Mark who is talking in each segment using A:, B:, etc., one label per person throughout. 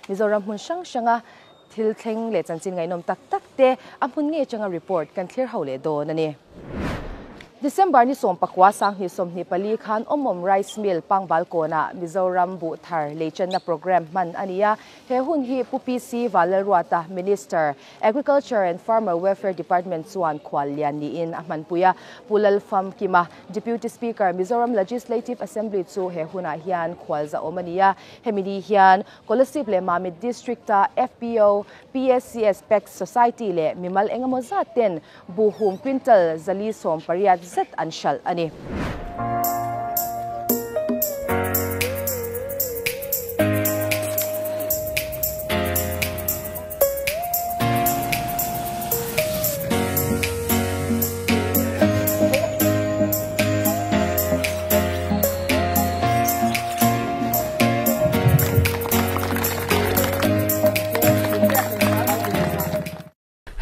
A: Mizoram hmun hrang hranga thil thleng leh chanchin ngaihnawm tak tak te a hmun ngei atanga report kan thlir ho leh dawn a ni. December ni 19 2024 khan Awmawm Rice Mill Pangbal kawnah Mizoram buh thar leichanna programme hman a ni a. He hun hi Pu PC Vanlalruata, Minister, Agriculture and Farmer Welfare Department chuan khual lian niin a hmanpui a. Pu Lalfamkima, Deputy Speaker, Mizoram Legislative Assembly chu he hunah hian khual zahawm a ni a. Hemi ni hian Kolasib leh Mamit District-a FPO, PSCS Pax Society leh mimal engemaw zat ten buhhum quintal 480 zet an hralh a ni.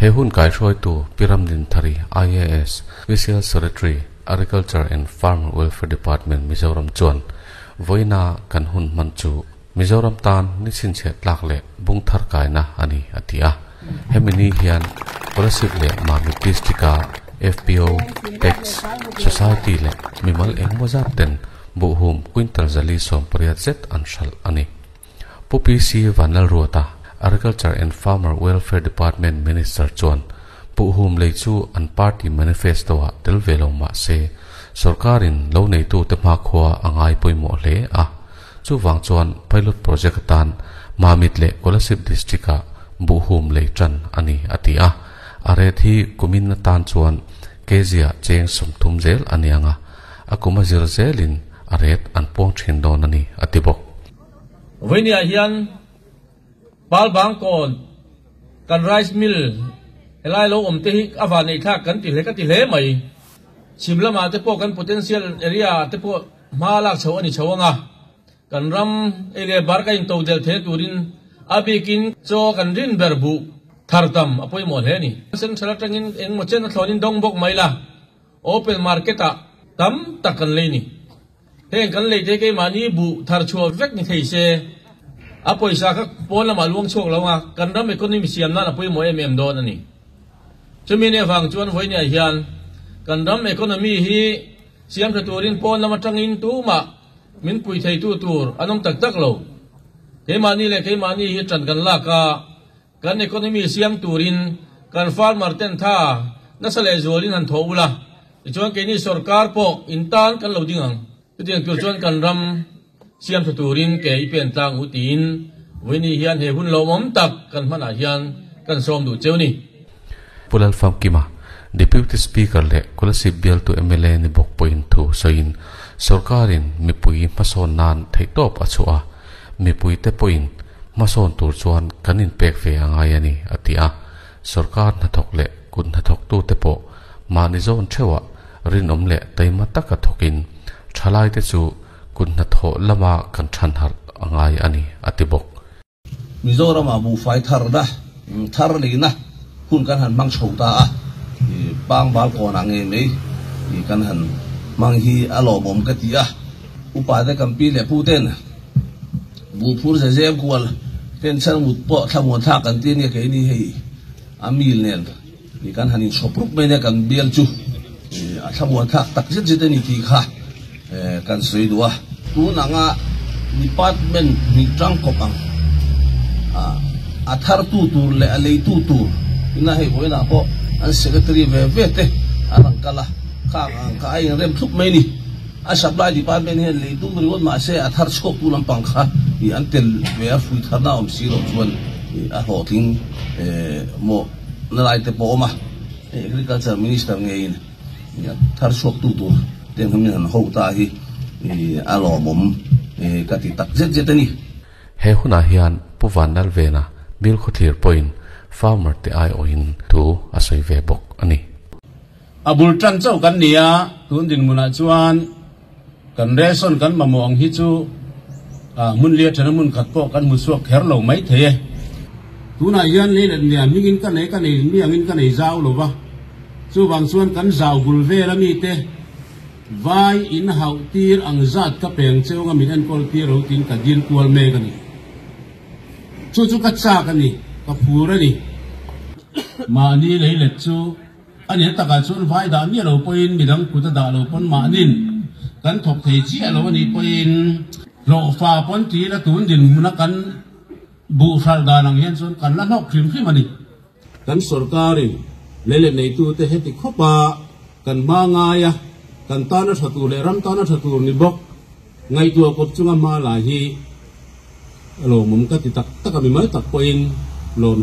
B: He hun kaihruaitu Pi Ramdinthari, IAS, Special Secretary, Agriculture and Farmer Welfare Department, Mizoram chuan vawiina kan hun hman chu Mizoram tan ni chhinchhiah tlak leh bung thar kaina a ni, a ti a. Hemi ni hian Kolasib leh Mamit District-a FPO, Tax, Society leh mimal engemaw zat ten buhhum quintal 480 zet an hralh a ni. Pu PC Vanlalruata, Agriculture and Farmer Welfare Department Minister chuan buhhum lei chu an party manifesto-ah tel ve lo mah se, sorkarin lo neitute hmakhua a ngai pawimawh hle a. Chuvang chuan pilot project atan Mamit leh Kolasib District-ah buhhum lei tan a ni, a ti a. A ret hi kumin atan chuan kg-ah cheng 30 zel a niang a, a kum a zir zelin a ret an puang thin dawn a ni, a ti bawk.
C: Vawinia hian Palbang kawn kan rice mill helai lo awm te hi a van neih thlak kan ti hle ka ti hle mai. Chhim lamah te pawh kan potential area ah te pawh hma lak chho a ni chho ang a, kan ram ei leh bar ka into del thei turin a bikin chaw kan rin ber buh thar tam a pawimawh hle a ni. Central atangin engmaw chen a thlawnin dawng bawk mai la, open market ah tam tak kan lei ni. Heng kan lei te keimahni buh thar chhuah vek ni thei se, a pawisa kha pawn lamah luang chhuak lo ang a, kan ram economy siam nan a pawimawh em em dawn a ni. Chumi nia vang chuan vawinia hian kan ram economy hi siam tha turin pawn lam atangin tumah min pui theitu tur an awm tak tak lo. Keimahni leh keimahni hi tan kan lak a, kan economy siam turin kan farmer ten tha nasa leh zualin han thaw ula, tichuan keini sorkar pawh in tan kan lo ding ang. Chutiang tur chuan kan ram siam tha turin ke i pen tlang u tiin vawiini hian he hun lawmawm tak kan hmanah hian kan sawm duh cheu ni.
B: Pu Lalfamkima, Deputy Speaker leh Kolasib bialtu mla ni bawk pawhin thu sawiin sorkarin mipui hmasawn nan theihtawp a chhuah a, mipuite pawhin hmasawn tur chuan kan inpek ve a ngai a ni, a ti a. Sorkar hnathawk leh kut hnathawktute pawh mahni zawn theuhah rinawm leh taima taka thawkin thalaite chu kut hnathawh lama kan thanharh a ngai a ni, a ti bawk.
D: Mizoramah buhfai tharna, thar leina hun kan han hmang chho ta a, pangbal kawnah ngei mai kan han hmang hi a lawmawm ka ti a. Upa te kan pi leh pu ten buh phur ze zem kual pension mut pawh thlamuan thlak kan ti ania keini hei a mil nen kan han inchhawp rup mai ania kan bial chu a thlamuan thlak tak zet zet a ni tih kha kan sawi duh a. Tun anga department hnih tangkawp ang a thartu tur leh a leitu tur ina hei vawiinah pawh an secretary ve ve te an rawn kal a, khang ang kha a inrem thlup mai a ni. A supply department hian lei tum ringawt mah se a thar chhuaktu lampang kha an tel ve a, hrui tharna a awm si loh chuan a hlawhtling mawh na lai te pawh a awm a. Hei Agriculture Minister ngeiin thar chhuaktu tur te ang hian han ho ta hi a lawmawm ka ti tak zet zet a ni.
B: He hunah hian Pu Vanlalvena Bill Khawthlir pawhin farmer te aiawhin thu a sawi ve bawk a ni.
E: A bul tan chauh kan ni a, tun dinhmunah chuan kan ration kan mamawh ang hi chu hmun lia thena hmun khat pawh kan hmu chhuak kher lo mai thei e. Tunah hian lei let lian hmingin ka nei ka nei mi angin ka nei zau lo va, chuvang chuan kan zau bul vel a mite vai in hauh tir ang zat ka peng cheu anga min enkawl tir lo tiin ka dil kual mek a ni. Chu chu ka chak a ni, ka phur a ni. Mahni leilet chu a nih takah chuan vai dah miah lo pawhin midang kut a dah lo pawn mahnin kan thawk thei chiah lo a nih pawhin hlawhfa pawn tiin a tun dinhmuna kan buh hralh dan ang hian chuan kan la hlawk hrim hrim a ni. Kan sorkarin leilet neitute heti khawpa kan hma ngaia kan tana tha tur leh ram tana tha tur ni bawk ngaihtuah kawp chunga hma la hi a lawmawm ka ti tak tak a, mimal tak pawhin lawm.